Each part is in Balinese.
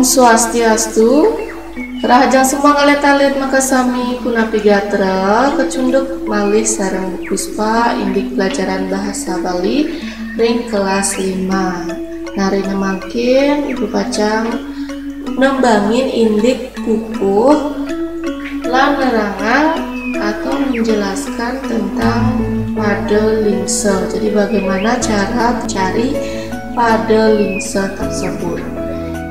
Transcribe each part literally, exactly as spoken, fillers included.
Swastiastu. Rahajeng semeng alit-alit makasami punapi gatra, kacunduk malih sareng Bu Puspa indik pelajaran bahasa Bali ring kelas lima. Nah, ring mangkin Ibu pacang nembangin indik pupuh lan nerangang atau menjelaskan tentang pada lingsa. Jadi, bagaimana cara cari pada lingsa tersebut?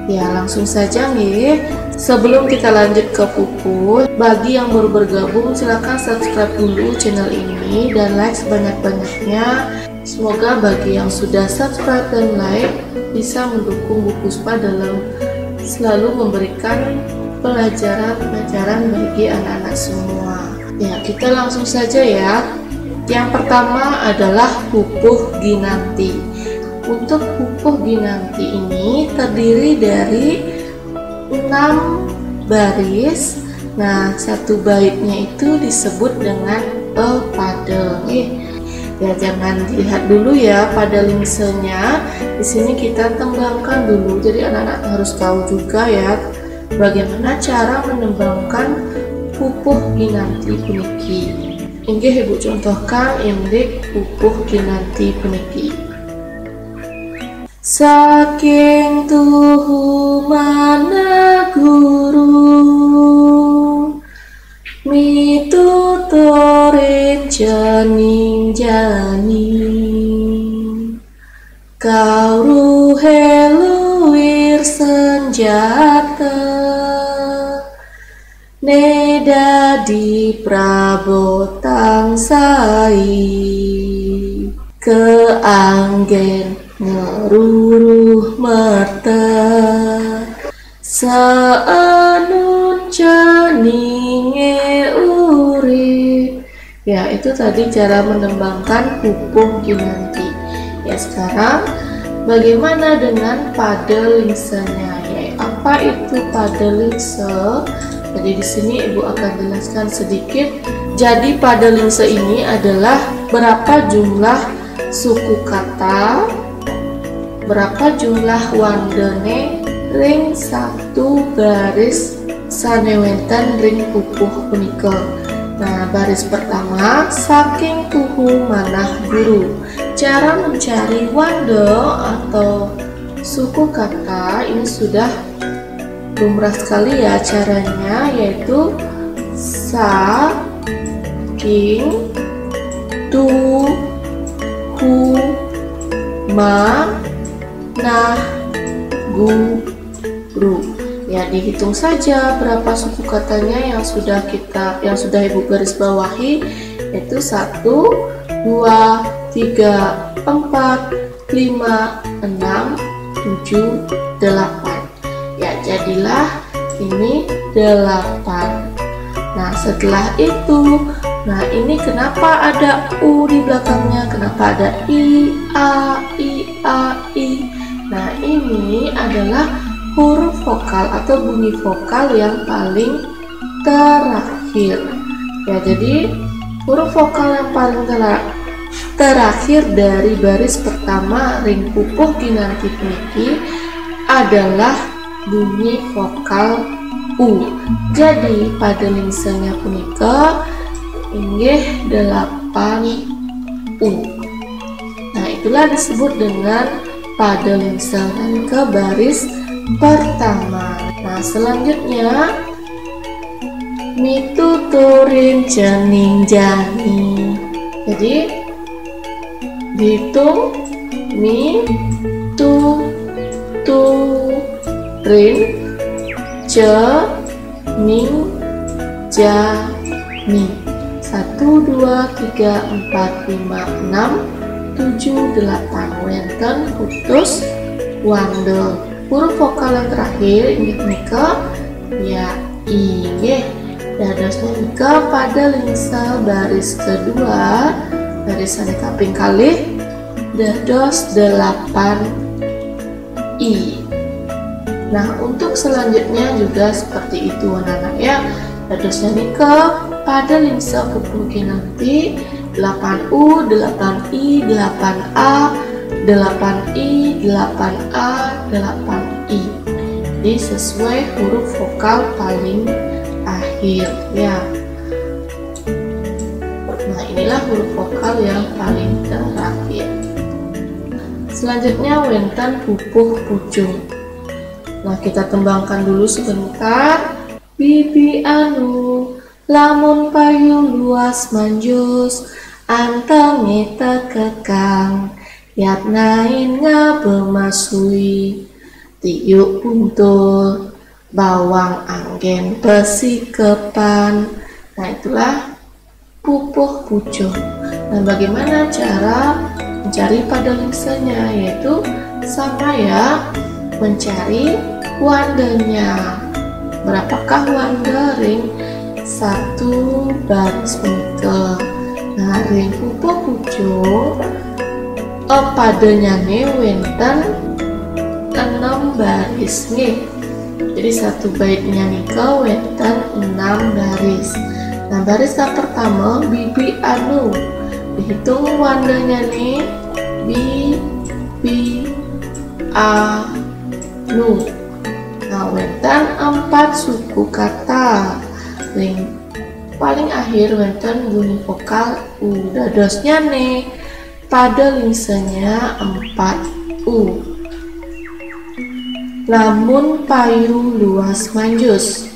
Ya, langsung saja nggih. Sebelum kita lanjut ke pupuh, bagi yang baru bergabung, silakan subscribe dulu channel ini dan like sebanyak-banyaknya. Semoga bagi yang sudah subscribe dan like bisa mendukung Bu Puspa dalam selalu memberikan pelajaran-pelajaran bagi anak-anak semua. Ya, kita langsung saja ya. Yang pertama adalah pupuh ginanti. Untuk pupuh ginanti ini terdiri dari enam baris. Nah, satu baitnya itu disebut dengan a pada. Nih, ya, jangan dilihat dulu ya pada lingsanya. Di sini kita tembangkan dulu. Jadi, anak-anak harus tahu juga ya bagaimana cara menembangkan pupuh ginanti puniki. Inggih Ibu contohkan indik pupuh ginanti puniki. Saking tuhu manah guru, mituturin cening jani. Kauruhe luir senjata, ne dadi prabotang sai, kaanggen ngruruh merta, saanun ceninge urip. Ya, itu tadi cara menembangkan pupuh ginanti. Ya, sekarang bagaimana dengan pada lingsanya? Ya, apa itu pada lingsa? Jadi, di sini Ibu akan jelaskan sedikit. Jadi, pada lingsa ini adalah berapa jumlah suku kata, berapa jumlah wandane ring satu baris sane wenten ring pupuh punika. Nah, baris pertama, saking tuhu manah guru. Cara mencari wanda atau suku kata ini sudah lumrah sekali ya caranya, yaitu saking tuhu manah guru. Ya, dihitung saja berapa suku katanya yang sudah kita, yang sudah Ibu garis bawahi, yaitu satu, dua, tiga, empat, lima, enam, tujuh, delapan. Ya, jadilah ini delapan. Nah, setelah itu, nah, ini kenapa ada u di belakangnya? Kenapa ada i, a, i, a, i? Nah, ini adalah huruf vokal atau bunyi vokal yang paling terakhir. Ya, jadi huruf vokal yang paling tera-, terakhir dari baris pertama ring pupuh ginanti puniki adalah bunyi vokal u. Jadi, pada lingsanya punika inggih delapan u. Nah, itulah disebut dengan pada lingsa ke baris pertama. Nah, selanjutnya mituturin cening jani. Jadi, dihitung mi tu tu rin ce ning jani. Satu, dua, tiga, empat, lima, enam, tujuh, delapan. Wenten putus wanda. Huruf vokal yang terakhir inggih punika ya i nggih. Dados punika pada lingsa baris kedua, baris sane kaping kalih, dados delapan i. Nah, untuk selanjutnya juga seperti itu, anak-anak ya. Dados nika pada lingsa pupuh ginanti delapan u, delapan i, delapan a, delapan i, delapan a, delapan i. Jadi sesuai huruf vokal paling akhir ya. Nah, inilah huruf vokal yang paling terakhir. Selanjutnya wénten pupuh pucung. Nah, kita tembangkan dulu sebentar. Bibi anu, lamun payu luas manjus, antengé tekekang, yatnain ngabemasui, tiuk buntul, bawang anggén pesikepan. Nah, itulah pupuh pucung. Nah, bagaimana cara mencari pada lingsenya? Yaitu sama ya, mencari wandenya. Berapakah wande ring satu baris punika? Nah, ring pupuh pucung, eh, padanyané wénten enem baris nggih. Jadi satu baitnya nika wénten enam baris. Nah, baris yang pertama bibi anu. Dihitung wandanya nih bibi anu. Nah, wénten empat suku kata. Ring paling akhir wénten bunyi vokal u. Dadosnya nih pada lingsenya empat u. Lamun payu luas manjus.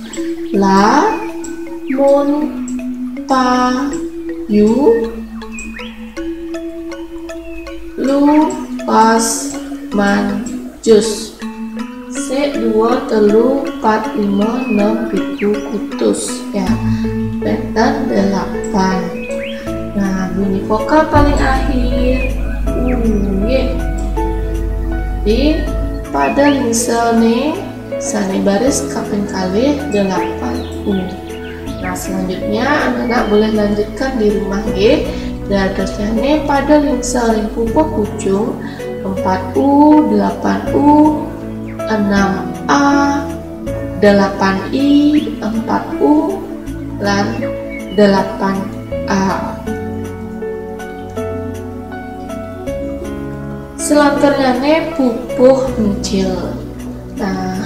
Lamun payu luas manjus. Sik, dua, telu, empat, lima, enam, pitu, kutus. Ya, wénten delapan. Nah, bunyi vokal paling akhir u nggih. Di pada lingsa nih sané baris kaping kalih delapan u. Nah, selanjutnya anak-anak boleh lanjutkan di rumah nggih. Dadosnyané pada lingsa ring pupuh pucung empat u, delapan u, enam a, delapan i, empat u, lan delapan a. Selanturnyané pupuh micil. Nah,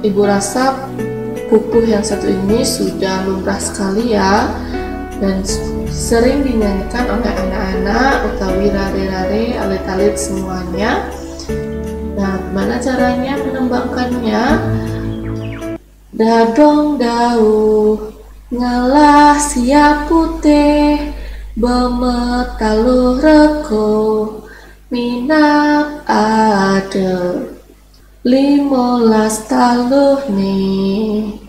Ibu rasa pupuh yang satu ini sudah lumrah sekali ya, dan sering dinyanyikan oleh anak-anak utawi rare-rare, alit-alit semuanya. Nah, gimana caranya menembangkannya? Dadong dauh ngalah siap putih, bemetaluh reko, minab ada. Limolas taluh nih,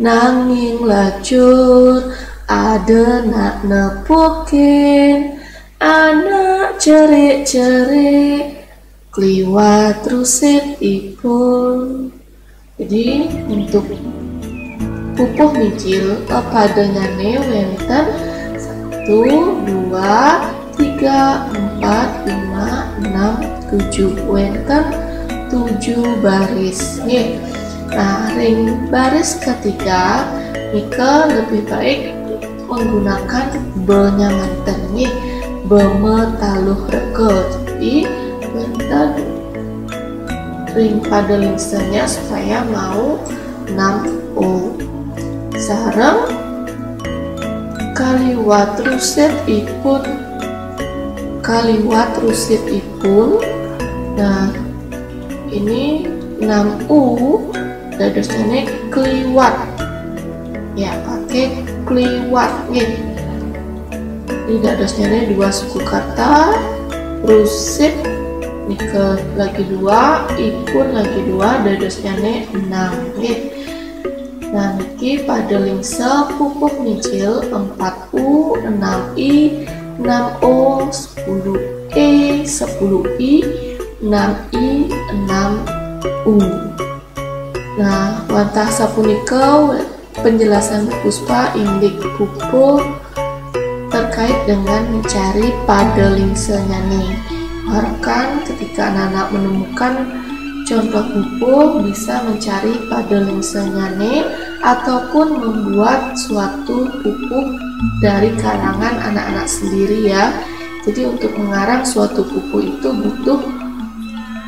nanging lacur ada nak nepukin, anak cerik-cerik kliwat rusit ipun. Jadi untuk pupuh micil, eh, padanyané wénten satu, dua, tiga, empat, lima, enam, tujuh. Wénten tujuh baris. Nggih. Nah, ring baris ketiga, nika lebih baik menggunakan be-nya manten nggih. Bemetaluh reka. Jadi, wénten ring pada lingsanya supaya mau enam o. Sareng kaliwat rusit ipun. Kaliwat rusit ipun. Nah, ini enam u, dadosnyané kliwat. Ya, pakai kliwat nggih. Ini dadosnyané dua suku kata, rusit nika lagi dua, ipun lagi dua, dadosnyané enam nggih. Nah, niki pada lingsa pupuh micil empat u, enam i, enam o, sepuluh e, sepuluh i, enam i, enam u. Nah, wantah sapunika penjelasan Bu Puspa indik pupuh terkait dengan mencari pada lingsanyané. Harapkan ketika anak-anak menemukan contoh pupuh bisa mencari pada lingsanyané ataupun membuat suatu pupuh dari karangan anak-anak sendiri ya. Jadi untuk mengarang suatu pupuh itu butuh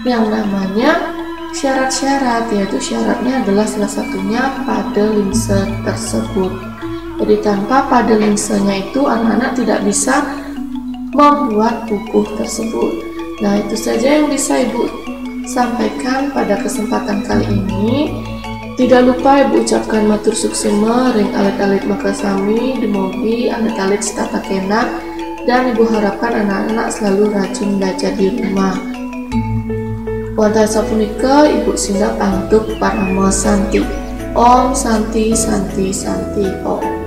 yang namanya syarat-syarat, yaitu syaratnya adalah salah satunya pade lingse tersebut. Jadi tanpa pade lingsenya itu anak-anak tidak bisa membuat pupuh tersebut. Nah, itu saja yang bisa Ibu sampaikan pada kesempatan kali ini. Tidak lupa Ibu ucapkan matur suksema ring alit-alit makasami, dumugi alit-alit setata kenak, dan Ibu harapkan anak-anak selalu rajin belajar di rumah. Wantah sapunika Ibu singgah antuk parama santi. Om Santi, Santi, Santi, Om.